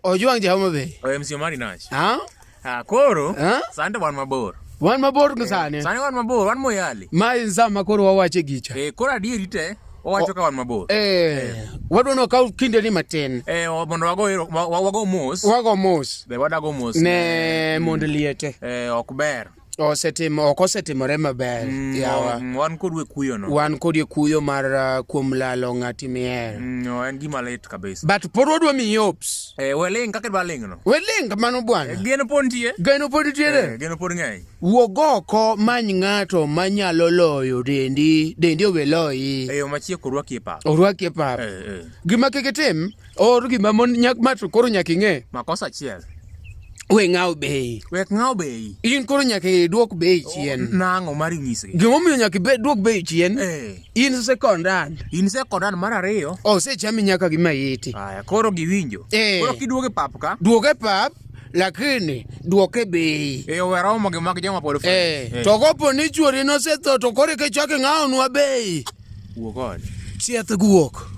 Ojwang' ja Homa Bay. O MC Omari Nach. Ha? Ah, koro Ha? sani to wan mabor. Wan mabor gi sani. Sani wan mabor, wan Moyale. Ma en sa ma koro wawache gicha. Eh, koro adieri te wawacho ka wan mabor. Eh, wadwa ni wakaw kinde ni matin. Eh, mondo wago ero- wa- wa- wago mos. Wago mos Be wadago mos. ne mond liete. Eh, ok ber. Osetimo ok osetimore maber. Yawa. Wan kodu e kuyo no. Wan kodi e kuyo mar kuom lalo ng'ati mihero. No, en gima lit kabisa. But pod wadwa miyi hopes. Eh, we ling kaka idwa ling no. We ling mano bwana. Geno pod nitie. Geno pod nitiere. Eh, geno pod ng'eny. Wuog oko many ng'ato manyalo loyo dendi, dendi owe loyi. E yo machiek orwaki e pap. Orwaki e pap. Eh, eh. Gima kik itim, or gima mon nyak ma to koro nyaka ing'e. Makosa achiel. We ng'aw bei. Wek ng'aw bei. In koro nyaka iduok bei chien. Nang'o mar nyisgi? Gimomiyo nyaka ibe duok bei chien. Eh. In second hand. In second hand mar ariyo. Osechami nyaka gi maiti. Aya, koro giwinjo. Eh. Koro kiduogo e pap ka. Duog e pap, lakini duok e bei. Eh, owe romo gi mag joma pod Eh, to kopo ni chuori nosetho to koro eka ichako ing'awonwa bei. Wuo kode. Chieth guok.